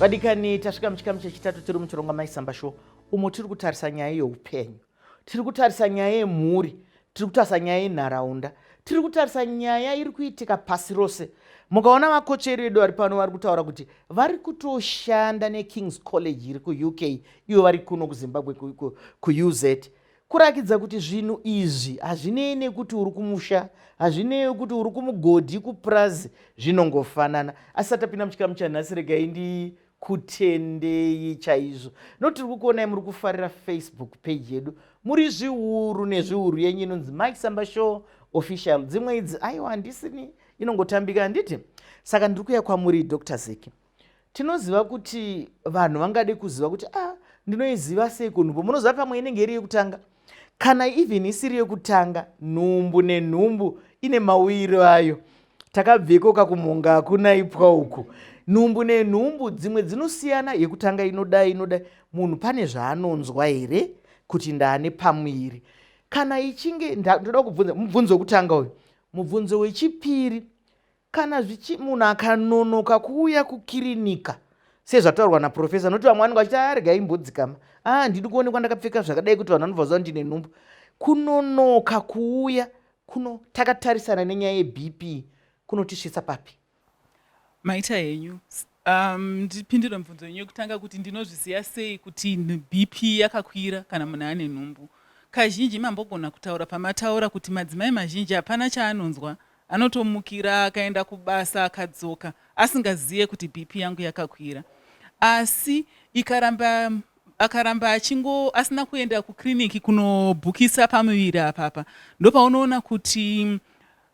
Vadikani, tasvika muchikamu chechitatu tiri muchirongwa Maisamba Show, umo tiri kutarisa nyaya yeupenyu, tiri kutarisa nyaya yemhuri, tiri kutarisa nyaya yenharaunda, tiri kutarisa nyaya iri kuitika pasi rose. Mukaona vakotsveri vedu vari pano vari kutaura kuti vari kutoshanda neKings College iri kuUK, ivo vari kuno kuZimbabwe kuUZ, kurakidza kuti zvinhu izvi hazvinei nekuti uri kumusha, hazvinei kuti uri kumugodhi, kupurazi, zvinongofanana. Asi satapinda muchikamu chanhasi, regai ndikutendei chaizvo nokuti tiri kukuonai muri kufarira Facebook page yedu, muri zviuru nezviuru, yenyu inonzi Mike Samba Show Official. Dzimwe idzi aiwa, handisini, inongotambika, handiti? Saka ndiri kuuya kwamuri, Dr Zeki. Tinoziva kuti vanhu vangade kuziva kuti ndinoiziva sei kunhumbu? Munoziva pamwe inenge iri yekutanga, kana even isiri yekutanga, nhumbu nenhumbu ine mawiro ayo. Takabveko kakumhunga, hakuna ipwa uku. Nhumbu nenhumbu dzimwe dzinosiyana, yekutanga inodai, inodai. Munhu pane zvaanonzwa here kuti ndaane pamuviri kana ichinge? Ndoda kubvunza mubvunzo wekutanga uyu. Mubvunzo wechipiri, kana zvichi munhu akanonoka kuuya kukirinika sezvataurwa naprofesa, nokuti vamwe vanenge vachiti, "Arega imbodzikama, a ndidi kuonekwa ndakapfeka zvakadai kuti vanhu vanobva ziva ndine nhumbu." Kunonoka kuuya kuno, takatarisana nenyaya yeBP, kunotisvitsa papi? Maita henyu. Ndipindure mubvunzo yenyu yekutanga kuti ndinozviziva sei kuti BP yakakwira kana munhu ane nhumbu. Kazhinji mambogona kutaura pamataura kuti madzimai mazhinji hapana chaanonzwa, anotomukira akaenda kubasa, akadzoka asingazive kuti BP yangu yakakwira. Asi ikaramba, akaramba achingo asina kuenda kukriniki kunobhukisa pamuviri apapa, ndopaunoona kuti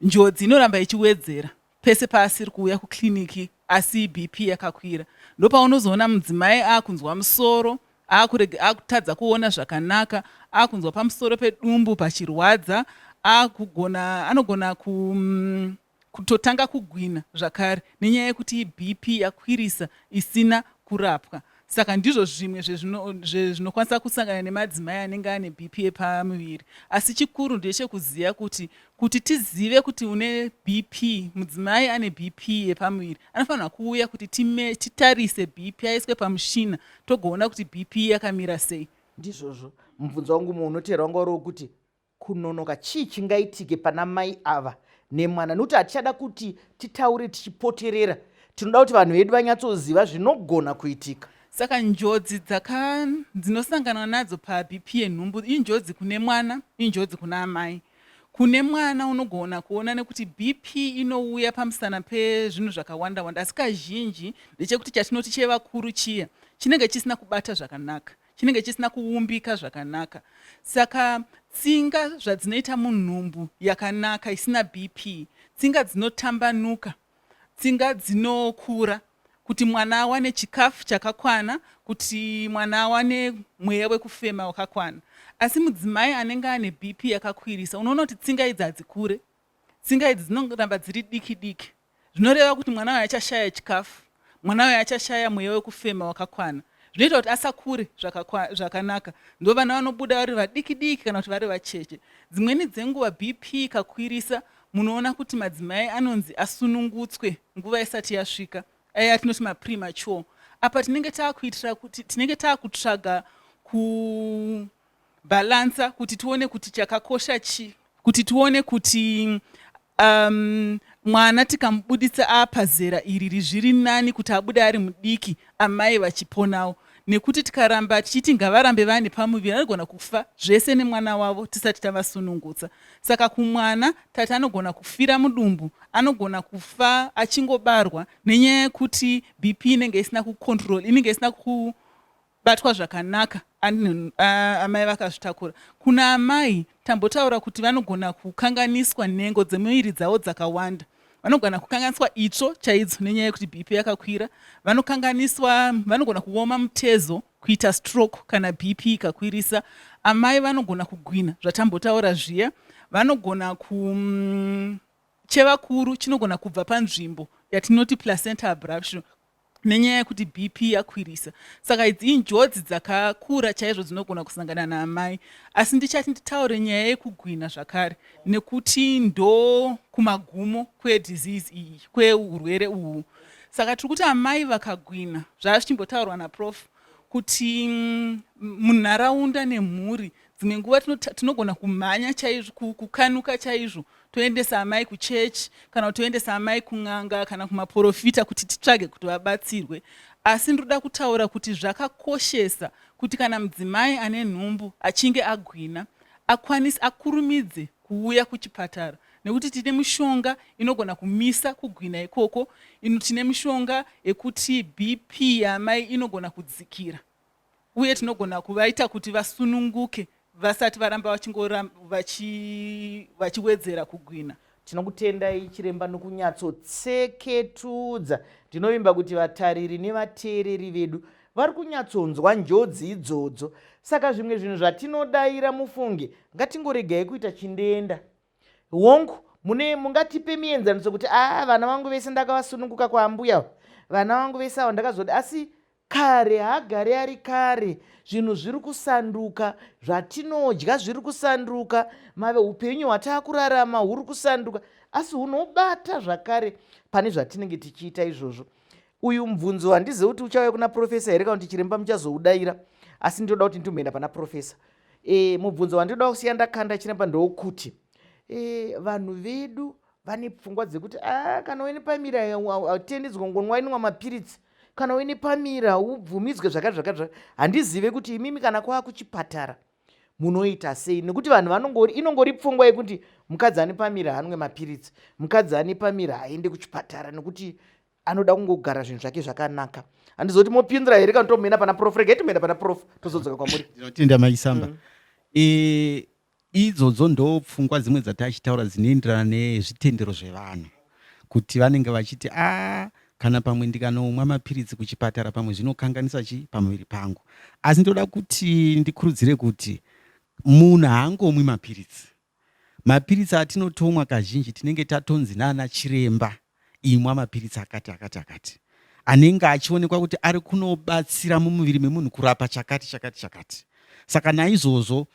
njodzi inoramba ichiwedzera pese paasiri kuuya kukliniki asi BP yakakwira. Ndopaunozoona mudzimai akunzwa musoro, akutadza kuona zvakanaka, akunzwa pamusoro pedumbu pachirwadza, akugona anogona kutotanga kugwina zvakare nenyaya yekuti BP yakwirisa isina kurapwa. Saka ndizvo zvimwe zvezvinokwanisa kusangana nemadzimai anenge ane BP yepamuviri. Asi chikuru ndechekuziva kuti tizive kuti une BP, mudzimai ane BP yepamuviri anofanira kuuya kuti titarise BP, aiswe pamushina, togoona kuti BP yakamira sei. Ndizvozvo. Mubvunzo wangu muunotera wanga uri wekuti kunonoka, chii chingaitike pana mai ava nemwana? Nokuti hatichada kuti titaure tichipoterera, tinoda kuti vanhu vedu vanyatsoziva zvinogona kuitika. Saka njodzi dzinosangana nadzo paBP yenhumbu, injodzi kune mwana, injodzi kuna amai. Kune mwana unogona kuona nekuti BP inouya pamusana pezvinhu zvakawanda wanda, asi kazhinji ndechekuti chatinoti chevakuru chiya chinenge chisina kubata zvakanaka, chinenge chisina kuumbika zvakanaka. Saka tsinga zvadzinoita munhumbu yakanaka isina BP, tsinga dzinotambanuka, tsinga dzinokura kuti mwana awane chikafu chakakwana, kuti mwana awane mweya wekufema wakakwana. Asi mudzimai anenge ane BP yakakwirisa, unoona kuti tsinga idzi hadzikure, tsinga idzi dzinoramba dziri diki diki. Zvinoreva kuti mwana uyo achashaya chikafu, mwana uyo achashaya mweya wekufema wakakwana, zvinoita kuti asakure zvakanaka. Ndo vana vanobuda vari vadiki diki kana kuti vari vacheche. Dzimweni dzenguva BP ikakwirisa, munoona kuti madzimai anonzi asunungutswe nguva isati yasvika, aya atinoti mapremature. Apa tinenge taakuitira kuti tinenge taakutsvaga kubhalansa kuti tione kuti chakakosha chii, kuti tione kuti mwana tikamubuditsa apazera iri zviri nani kuti abude ari mudiki, amai vachiponawo, nekuti tikaramba tichiti ngavarambe vane pamuviri, anogona kufa zvese nemwana wavo tisati tavasunungutsa. Saka kumwana tati anogona kufira mudumbu, anogona kufa achingobarwa nenyaya yekuti BP inenge isina kucontrol, inenge isina kubatwa zvakanaka amai vakazvitakura. Kuna amai tambotaura kuti vanogona kukanganiswa nhengo dzemuviri dzavo dzakawanda. Vanogona kukanganiswa itsvo chaidzo nenyaya yekuti BP yakakwira, vanokanganiswa, vanogona kuoma mutezo, kuita stroke kana BP ikakwirisa. Amai vanogona kugwina zvatambotaura zviya, vanogona ku chevakuru chinogona kubva panzvimbo, yatinoti placenta abruption, nenyaya yekuti BP yakwirisa. Saka idzi injodzi dzakakura chaizvo dzinogona kusangana naamai. Asi ndichati nditaure nyaya yekugwina zvakare, nekuti ndo kumagumo kwedisease iyi, kweurwere uhu. Saka tiri kuti amai vakagwina, zvava zvichimbotaurwa naProf kuti munharaunda nemhuri, dzimwe nguva tinogona kumhanya chaizvo, kukanuka chaizvo, toendesa amai kuchechi kana kuti toendesa amai kun'anga kana kumaprofita kuti titsvage kuti vabatsirwe. Asi ndoda kutaura kuti zvakakoshesa kuti kana mudzimai ane nhumbu achinge agwina, akwanise akurumidze kuuya kuchipatara, nekuti tine mishonga inogona kumisa kugwina ikoko. Tine mishonga yekuti BP yaamai inogona kudzikira, uye tinogona kuvaita kuti vasununguke vasati varamba vachiwedzera kugwina. Tinokutendai, chiremba, nokunyatsotseketudza. Ndinovimba kuti vatariri nevateereri vedu vari kunyatsonzwa njodzi idzodzo. Saka zvimwe zvinhu zvatinodayira, mufunge, ngatingoregai kuita chindenda. Hongu, mune mungatipe mienzaniso kuti a vana vangu vese ndakavasununguka kwaambuya, vana vangu vese ava ndakazoda, asi kare haagari ari kare. Zvinhu zviri kusanduka, zvatinodya zviri kusanduka, mave upenyu hwataakurarama huri kusanduka, asi hunobata zvakare pane zvatinenge tichiita izvozvo. Uyu mubvunzo handizivi kuti uchauya kuna profesa here kana kuti chiremba muchazoudayira, asi ndinoda kuti nditomboenda pana profesa. Mubvunzo wandinoda kusiya ndakanda, chiremba, ndokuti vanhu vedu vane pfungwa dzekuti a kana uine pamira hatenderwi kungonwa inwa mapiritsi, kana uine pamira ubvumidzwe zvakati zvakati zvakati. Handizive kuti imimi kana kwava kuchipatara munoita sei, nekuti vanhu vanongori inongori pfungwa yekuti mukadzi ane pamira haanwe mapiritsi, mukadzi ane pamira haende kuchipatara nekuti anoda kungogara zvinhu zvake zvakanaka. Handizoti mopindura here kana tomboenda pana Prof? Regai tomboenda pana Prof, tozodzoka kwamuri. Ndinotenda, Maisamba. Idzodzo ndo pfungwa dzimwe dzatachitaura dzinoenderana nezvitendero zvevanhu, kuti vanenge vachiti a kana pamwe ndikanomwa mapiritsi kuchipatara pamwe zvinokanganisa chi pamuviri pangu. Asi ndoda kuti ndikurudzire kuti munhu haangomwi mapiritsi. Mapiritsi atinotomwa kazhinji tinenge tatonzi naana chiremba, imwa mapiritsi akati akati akati, anenge achionekwa kuti ari kunobatsira mumuviri memunhu kurapa chakati chakati chakati. Saka naizvozvo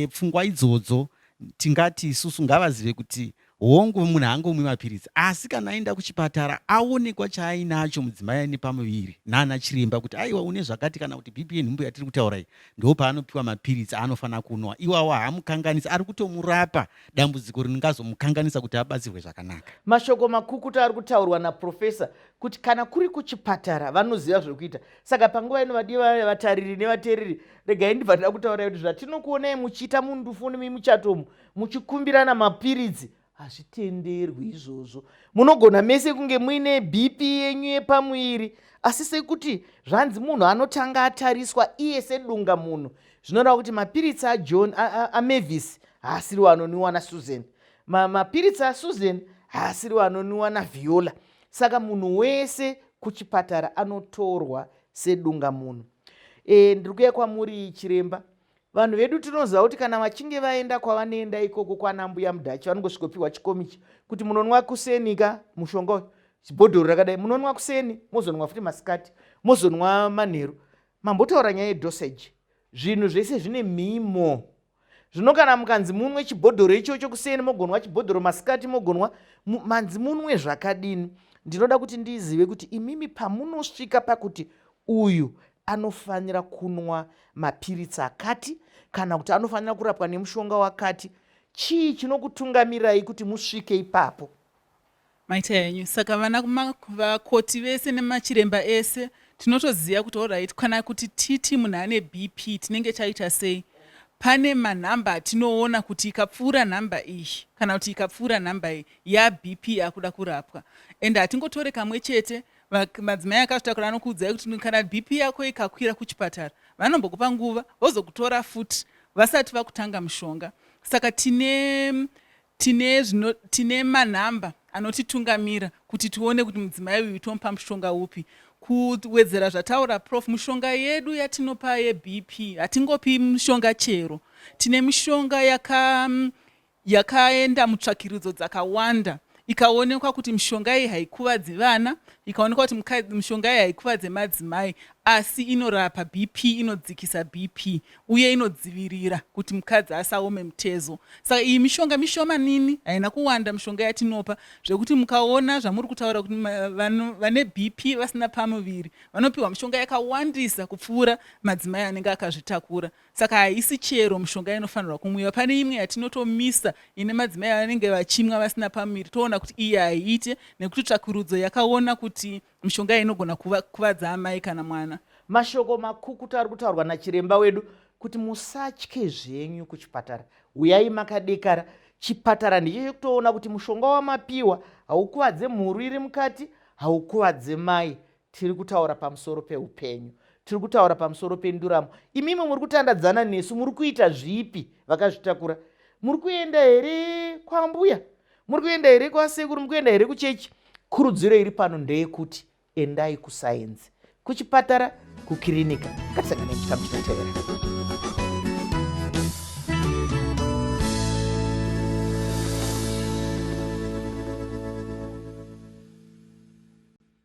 pfungwa idzodzo tingati isusu ngavazive kuti hongu, munhu haangomwi mapiritsi, asi kana aenda kuchipatara aonekwa chaainacho mudzimai aine pamuviri naana chiremba kuti aiwa, une zvakati, kana kuti BP yenhumbu yatiri kutaura iyi, ndo paanopiwa mapiritsi aanofanira kunwa. Iwawo haamukanganisi, ari kutomurapa dambudziko ringazomukanganisa kuti abatsirwe zvakanaka. Mashoko makukutu ari kutaurwa naprofesa kuti kana kuri kuchipatara vanoziva zvekuita. Saka panguva ino, vadiwa vatariri nevateereri, regai ndibva ndida kutaurai kuti zvatinokuonai muchiita mundufu nemimuchatomu muchikumbirana mapiritsi hazvitenderwi izvozvo. Munogona mese kunge muine BP yenyu yepamuviri, asi sekuti zvanzi munhu anotanga atariswa iye sedunga munhu, zvinoreva kuti mapiritsi aJohn, aMavis haasiriwo anonwiwa naSusan, mapiritsi aSusan haasiriwo anonwiwa naViola. Saka munhu wese kuchipatara anotorwa sedunga munhu. Ndiri kuuya kwamuri, chiremba. Vanhu vedu tinoziva kuti kana vachinge vaenda kwavanoenda ikoko kwana mbuya mudhachi, vanongosvikopiwa chikomichi kuti munonwa kuseni ka mushonga uyu, chibhodhoro rakadai, munonwa kuseni, mozonwa futi masikati, mozonwa manheru. Mambotaura nyaya yedosage. Zvinhu zvese zvine mhimo. Zvino kana mukanzi munwe chibhodhoro ichocho kuseni, mogonwa chibhodhoro masikati, mogonwa manzi munwe zvakadini? Ndinoda kuti ndizive kuti imimi pamunosvika pakuti uyu anofanira kunwa mapiritsi akati kana kuti anofanira kurapwa nemushonga wakati, chii chinokutungamirai kuti musvike ipapo? Maita henyu. Saka vana vakoti vese nemachiremba ese tinotoziva kuti alright, kana kuti titi munhu ane BP, tinenge taita sei? Pane manhamba atinoona kuti ikapfuura nhamba iyi kana kuti ikapfuura nhamba iyi, yaBP akuda kurapwa. Ende hatingotore kamwe chete. Madzimai akazvitakura anokuudzai kuti kana BP yako ikakwira kuchipatara, vanombokupa nguva vozokutora futi vasati vakutanga mushonga. Saka tine manhamba anotitungamira kuti tione kuti mudzimai uyu tomupa mushonga upi. Kuwedzera zvataura Prof, mushonga yedu yatinopa yeBP, hatingopi mushonga chero. Tine mishonga yakaenda mutsvakiridzo dzakawanda, ikaonekwa kuti mishonga iyi haikuvadzi vana. Ikaonekwa kuti mishonga iyi haikuvadze madzimai, asi inorapa BP, inodzikisa BP uye inodzivirira kuti mukadzi asaome mutezo. Saka iyi mishonga mishomanini, haina kuwanda mishonga yatinopa, zvekuti mukaona zvamuri kutaura kuti vane BP vasina pamuviri vanopiwa mishonga yakawandisa kupfuura madzimai anenge akazvitakura. Saka haisi chero mishonga inofanirwa kumwiwa. Pane imwe yatinotomisa ine madzimai vanenge vachimwa vasina pamuviri, toona kuti iyi haiite nekuti tsvakurudzo yakaona kuti mishonga iyi inogona kuvadza amai kana mwana. Mashoko makukutu ari kutaurwa nachiremba wedu kuti musatye zvenyu kuchipatara, huyai makadekara. Chipatara ndicho chekutoona kuti mushonga wamapiwa haukuvadze mhuru iri mukati, haukuvadze mai. Tiri kutaura pamusoro peupenyu, tiri kutaura pamusoro penduramo. Imimi muri kutandadzana nesu, muri kuita zvipi vakazvitakura? Muri kuenda here kwambuya? Muri kuenda here kwasekuru? Muri kuenda here kuchechi? Kurudziro iri pano ndeyekuti endai kusayenzi, kuchipatara, kukirinika. Ngatisangane muchikamu chinotevera.